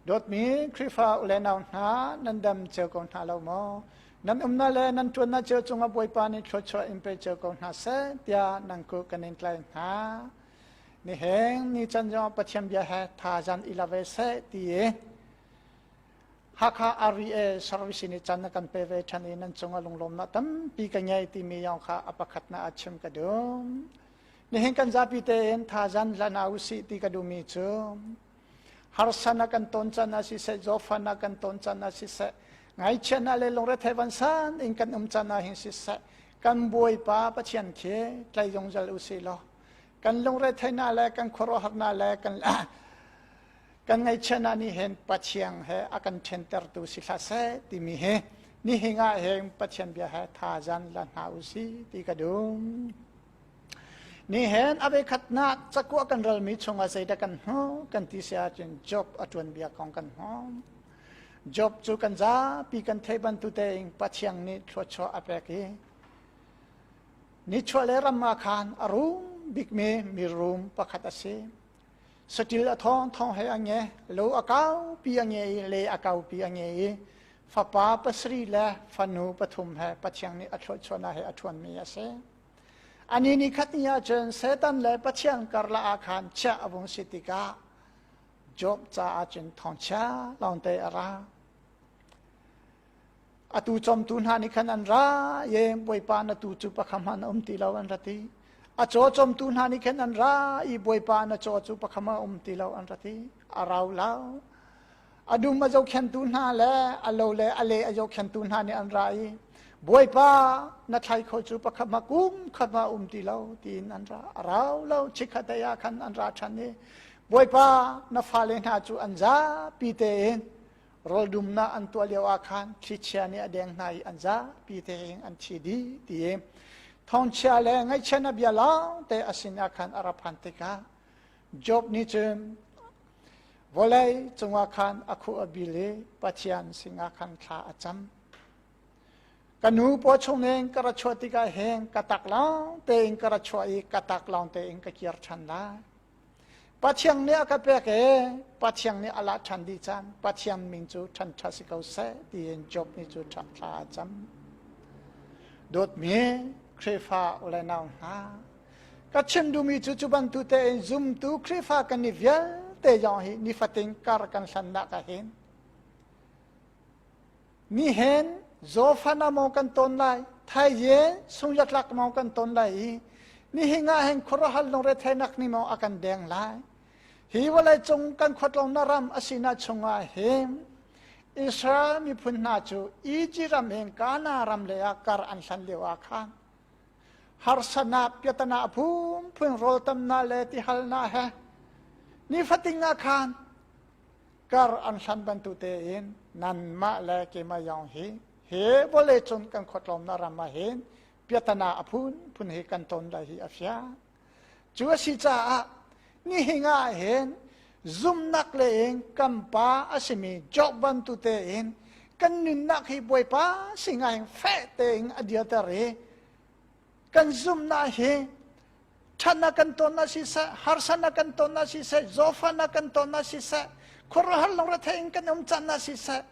Dawtmi Khrihfa u le nau hna, nan dam cio ko hna lo maw? Nan umnak le nan ṭuannak cio cungah Bawipa nih thluachuah in pe cio ko hna seh tiah nan kut kan in tlai hna. Nihin ni can zong Pathian bia he thazan i la ve seh ti i Hakha RVA service nih can na kan pe ve ṭhan i nan cungah lunglawmnak tampi ka ngei timi yong kha a pakhatnak ah chim ka duh. Nihin kan zapi tein thazan la hna usih ti ka duhmi cu harsana kan ton can ah siseh, zawfana kan ton can ah siseh, ngaihchiatnak le lungrethei vansan in kan um can ah hin siseh, kan Bawipa Pathian khi tlai zungzal usih law kan lungretheihnak le kan khuaruahharnak le kan kan ngaihchiatnak nih hin Pathian he a kan ṭhentertu si hlah seh timi hi nihin ah hin Pathian bia he thazan la hna usih ti ka duh. Nihin a voikhatnak cakuah kan ralmi chungah zeidah kan hmuh kan ti si ahcun Job a ṭuanbia kong kan hmuh. Job cu kan zapi kan theih bantuk tein Pathian nih thluachuah a pek i nichuah le ram ah khan a rum bikmi mirum pakhat a si. Saṭil a thawngthawng he a nge, lo a kaupi a nge i le a kaupi a nge i fapa pasarih le fanu pathum he Pathian nih a thluachuahnak he a ṭhuanmi a si. Ani ni khat ni ahcun Satan le Pathian karlak ah khan chiah a vung si tikah Job caah cun thawngchia lawngte a ra. Atu cawmtu hna nih khan an ra i Bawipa na tuu cu pakhat hmanh a um ti lo an ra ti. A caw cawmtu hna nih khan an ra i Bawipa na caw cu pakhat hmanh a um ti lo an ra ti. A rau lo. A dum a zohkhentu hna le a lo le a le a zohkhentu hna nih an ra i Bawipa na thlai kho cu pakhat hmah kum khat hmah um ti lo tiin an ra. A rau lo chikkhat te ah khan an ra ṭhan i Bawipa na fale hna cu an zapi tein rawldumnak an tuah lio ah khan thlichia nih a deng hna i an zapi tein an thi dih ti i thawngchia le ngaihchiatnak bia lawng te a sin ah khan a ra phan tikah Job nih cun vawlei cungah khan a khuh a bil i Pathian sinah khan thla a cam. Ka nu paw chungin ka ra chuah tikah hin ka tak lawng tein ka ra chuah i ka tak lawng tein ka kir ṭhan lai. Pathian nih a ka pek i Pathian nih a lah ṭhan dih caan Pathian min cu ṭhan ṭha si ko seh tiin Job nih cu thla a cam. Dawtmi Khrihfa u le nau hna, ka chim duhmi cu cu bantuk tein zumtu Khrihfa kan i vialte zong hi nifatin kar kan hlannak ah hin nihin zawfana maw kan ton lai thaiye sungyatlak maw kan ton lai i nihin ah hin khuaruahhar lungretheihnak ni maw a kan deng lai hi vawlei cung kan khuatlawngnak ram a sinak chungah hin Israel miphun hna cu Egypt ram in Kana ram lei ah kar an hlan lio ah khan harsatnak piatana a phunphun rawltamnak le tihalnak he nifatin ah khan kar an hlan bantuk tein nanmah le keimah yong hi he vawlei cung kan khuatlawmnak ram ah hin piatana a phunphun hi kan ton lai hi a fiang cu a si caah nihin ah hin zumnak le in kan pa a simi Job bantuk tein kan nunnak hi Bawipa singai feh tein a dirter i kan zumnak hi ṭhatnak kan tonnak siseh, harsatnak kan tonnak siseh, zawfahnak kan tonnak siseh, khuaruahhar lungrethei in kan um cannak siseh,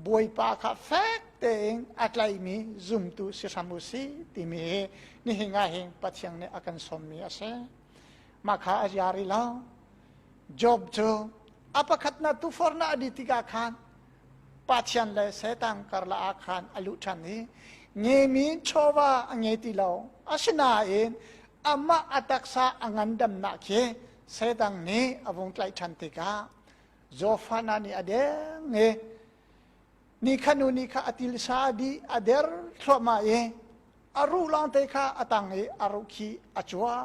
Bawipa kha fek tein a tlaimi zumtu si hram u si timi hi nihin ah hin Pathian nih a kan sawmmi a si. Mah kha a ziar i lo. Job cu a pakhatnak tufornak a dih tikah khan Pathian le Satan karlak ah khan a luh ṭhan i ngemi chawva a ngei ti lo. Asinain amah a taksa a ngandamnak khi Satan nih a vung tlaih ṭhan tikah Zofana nih a deng i ni kha nu ni kha a tilsa a dih a der thluahmah i a ruh lawngte kha a tang i a ruh khi a cua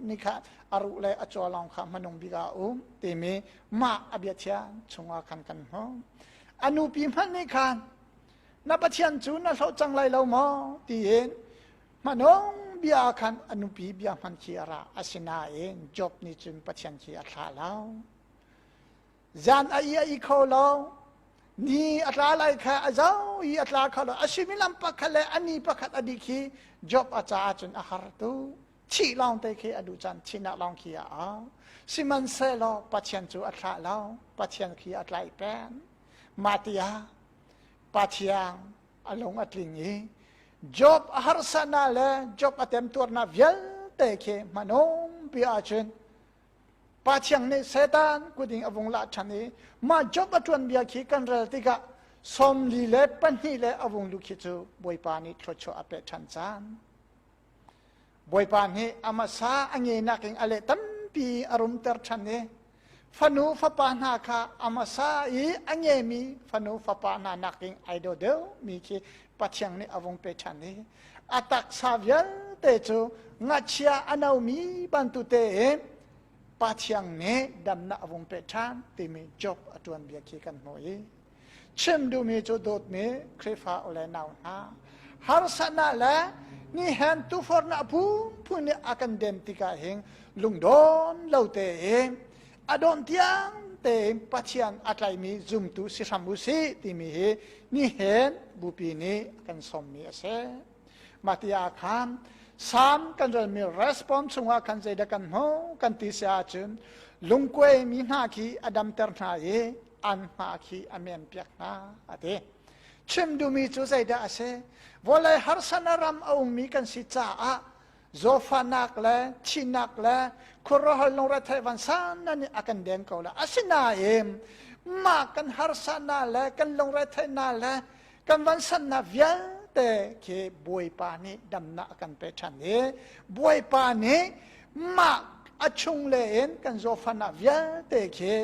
ni kha a ruh le a cua lawng kha hmanung bik ah a um timi mah a bia thiang chungah khan kan hmuh. A nupi hmanh nih khan na Pathian cu na hloh cang lai lo maw tiin hmanung bia ah khan a nupi bia hman khi a ra asinain Job nih cun Pathian khi a thlah lo. Zan a i a i kho lo. Ni a tla lai kha a zo i a tla kho lo. A suimilam pakhat le a ni pakhat a dik hi Job a caah cun a har tu. Thih lawng te khi a duh caan thihnak lawng khi a au. Sihmanhsehlaw Pathian cu a thlah lo. Pathian khi a tlaih peng. Mah tiah Pathian a lung a tling i Job a harsatnak le Job a temtuarnak vialte khi hmanung pi ahcun Pa Thiang nih Satan kut in a vung lah ṭhan i mah Job a ṭuan bia khi kan rel tikah 42 le a vung lu khi cu Bawipa nih thluachuah a pek ṭhan caan. Bawipa nih a hmasa a ngenak in a leh tampi a rumter ṭhan i fanu fapa hna kha a hmasa i a ngemi fanu fapa hna nakin ai daw deuhmi khi Pathian nih a vung pe ṭhan i a taksa vialte cu ngachia a nomi bantuk tein Pathian nih damnak a vung pe ṭhan timi Job a ṭuan bia khi kan hmuh i chim duhmi cu dawtmi Khrihfa u le nau hna harsatnak le nihen tufornak phunphun nih a kan den tikah hin lungdawn lo tein a dawn tiang tein Pathian a tlaimi zumtu si hram u sih timi hi nihen bupi nih kan sawmmi a si. Mah ti ah khan Salm kan relmi response chungah khan zeidah kan hmuh kan ti si ahcun lungkuai mi hna khi a damter hna i an hma khi a men piak hna a ti. Chim duhmi cu zeidah a si? Vawlei harsana ram a ummi kan si caah zawfahnak le thihnak le khuaruahhar lungretheih vansan nih a kan den ko la. Asinain mah kan harsatnak le kan lungretheihnak le kan vansannak vialte khi Bawipa nih damnak a kan pe ṭhan i Bawipa nih mah a chung le in kan zawfahnak vialte khi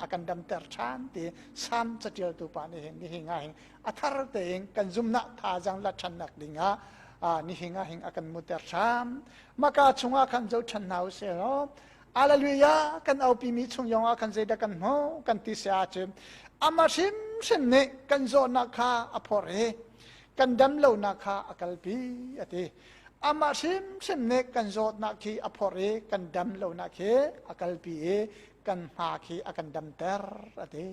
a kan damter ṭhan ti Salm caṭialtu pa nih hin nihin ah hin a thar tein kan zumnak thazaang la ṭhannak dingah nihin ah hin a kan muter hram. Maka chungah khan zoh ṭhan hna u sih law Alleluia kan aupimi chung yong ah khan zeidah kan hmuh kan ti si ahcun amah hrimhrim nih kan zawtnak kha a phorh i kan dam lonak kha a kalpi a ti. Amah hrimhrim nih kan zawtnak khi a phorh i kan dam lonak khi a kalpi i kan hma khi a kan damter a ti.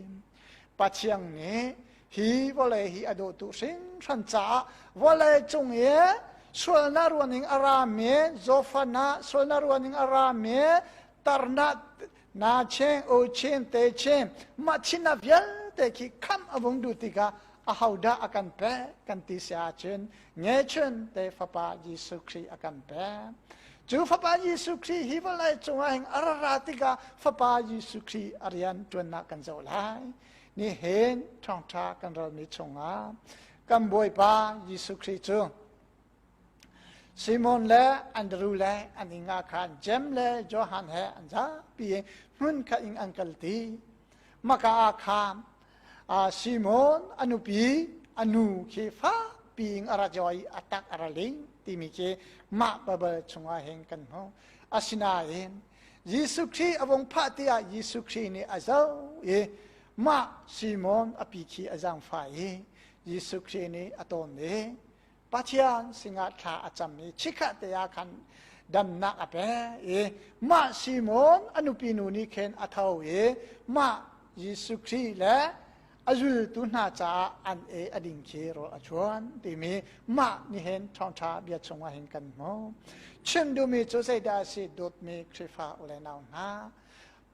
Pathian nih hi vawlei hi a dawtu hringhran caah vawlei cung i sualnak ruaning a rami zawfana sualnak ruaning a rami tarnak na chen o chen te chen mah chinna vialte khi kham a vung duh tikah ahodah a kan pek kan ti si ahcun ngechun te fapa Jesuh Khrih a kan pek cu fapa Jesuh Khrih hi vawlei cungah hin a ra tikah fapa Jesuh Khrih a rian ṭuannak kan zoh lai Nihin ṭhawngṭha kan relmi chungah kan Bawipa Jesuh Khrih cu Simon le Andrew le an ing ah khan Jeim le Johan he an zapi in hmun khat in an kalti. Maka ah khan Simon a nupi a nu khi fakpi in a ra jaw i a tak a ra ling timi khi mah Bible chungah hin kan hmuh. Asinain Jesuh Khrih a vung phah tiah Jesuh Khrih nih a zoh i mah Simon a pi khi a zaangfah i Jesuh Khrih nih a tawn i Pathian singah thla a cam i chikkhat te ah khan damnak a pe i mah Simon a nupi nu nih khin a tho i mah Jesuh Khrih le a zultu hna caah an ei a ding khi rawl a chuan timi mah nihin ṭhawngṭha bia chungah hin kan hmuh. Chim duhmi cu zeidah a si dawtmi Khrihfa u le nau hna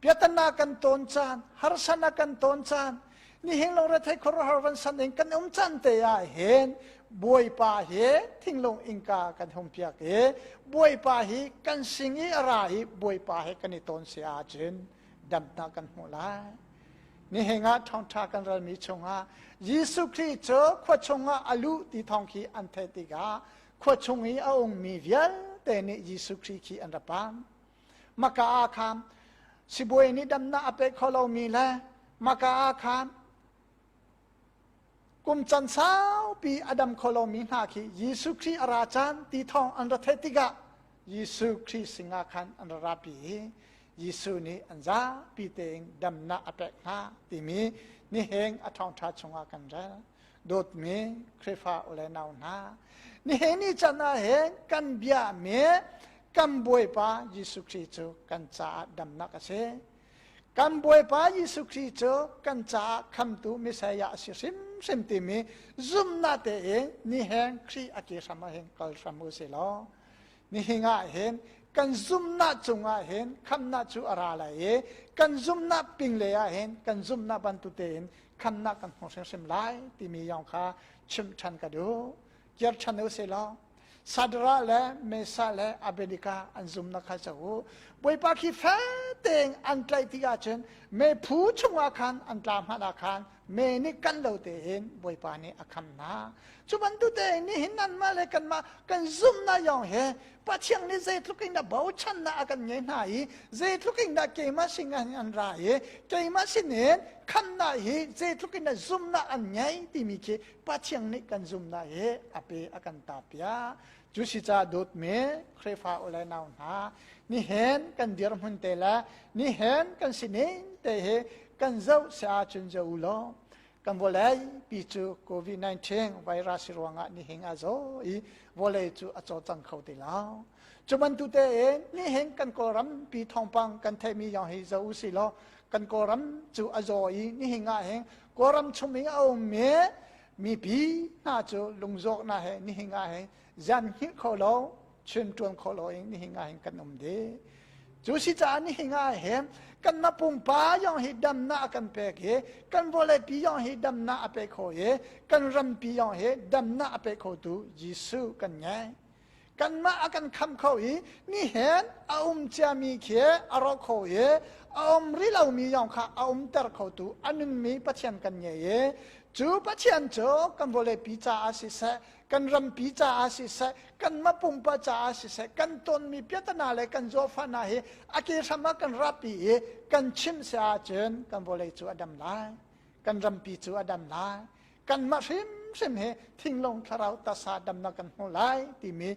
biatana kan tawn caan harsana kan tawn caan nihin lungre thei khuaruahhar van san in kan um caan te ah hin Bawipa hi thinglung innka kan hung piak i Bawipa hi kan sing i a ra i Bawipa he kan i tawn si ahcun damnak kan hmuh lai. Nihin ah ṭhawngṭha kan relmi chungah Jesuh Khrih cu khua chungah a luh ti thawng khi an theih tikah khua chung i a ummi vialte nih Jesuh Khrih khi an ra pam. Maka ah khan sibawi nih damnak a pe kho lomi le maka ah khan kum can saupi a dam kho lomi hna khi Jesuh Khrih a ra caan ti thawng an ra theih tikah Jesuh Khrih singah khan an ra rapi i Jesuh nih an zapi tein damnak a pek hna timi niheng a ṭhawngṭha chungah kan rel. Dawtmi Khrihfa u le nau hna, nihin ni can ah hin kan biami kan Bawipa Jesuh Khrih cu kan caah damnak a si. Kan Bawipa Jesuh Khrih cu kan caah khamtu Messiah a si hrimhrim timi zumhnak tein niheng Khrih a ke hram ah hin kal hram u si law nihin ah hin Kan zumnak cungah hin khamnak cu a ra lai i kan zumnak ping le ah hin kan zumnak bantuk tein khamnak kan hmu hrimhrim lai timi yong kha chim ṭhan ka duh. Kir ṭhan u sih law Sadra le Mesa le Abedika an zumnak kha co u. Bawipa khi feteng an tlaih tik ahcun mephu chungah khan an tla hmanh ah khan me nih kan lo tein Bawipa nih a kham hna. Cu bantuk tein nihin nanmah le kanmah kan zumnak yong he Pathian nih zeitluk in dah bochannak a kan ngei hna i zeitluk in dah keimah sin an ra i keimah sinin khamnak hi zeitluk in dah zumnak an ngei timi khi Pathian nih kan zumnak hi a pe a kan ta piak. Cu si caah dawtmi Khrihfa u le nau hna nihin kan dirhmun te le nihin kan sining te hi kan zoh si ahcun zoh u law kan vawlei pi cu COVID-19 virus ruangah nihin a zaw i vawlei cu a cawlcang kho ti lo. Cu bantuk tein nihin kan Kawlram pi thawngpang kan theihmi yong hi zoh u si law kan Kawlram cu a zaw i nihin ah hin Kawlram chung i a ummi mipi hna cu lungzawknak he nihin ah hin zan hngilh kho lo chun ṭuan kho lo in nihin ah hin kan um dih. Cu si caah nihin ah hin kanmah pumpa yong hi damnak a kan pek i kan vawleipi yong hi damnak a pe kho i kan rampi yong hi damnak a pe khotu Jesuh kan ngei. Kanmah a kan kham kho i nihin a um ciami khi a rawk kho i a um rih lomi yong kha a umter khotu a nunmi Pathian kan ngei i cu Pathian cu kan vawleipi caah siseh kan rampi caah siseh kanmah pumpak caah siseh kan tonmi piatana le kan zawfahna hi a ke hram ah kan rapi i kan chimh si ahcun kan vawlei cu a dam lai kan rampi cu a dam lai kanmah hrimhrim hi thinglung thlarau tasa damnak kan hmu lai timi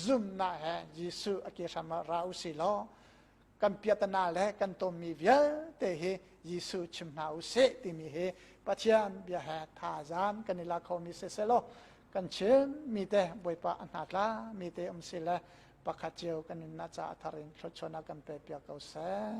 zumnak he Jesuh a ke hram ah ra u si law kan piatana le kan tonmi vialte hi Jesuh chim hna u sih timi hi Pathian bia he thazaang kan i la khomi siseh law kan chim mi te Bawipa a hna tla mi te um si le pakhat cio kan nunnak ca a thar in thluachuahnak kan pe piak ko seh.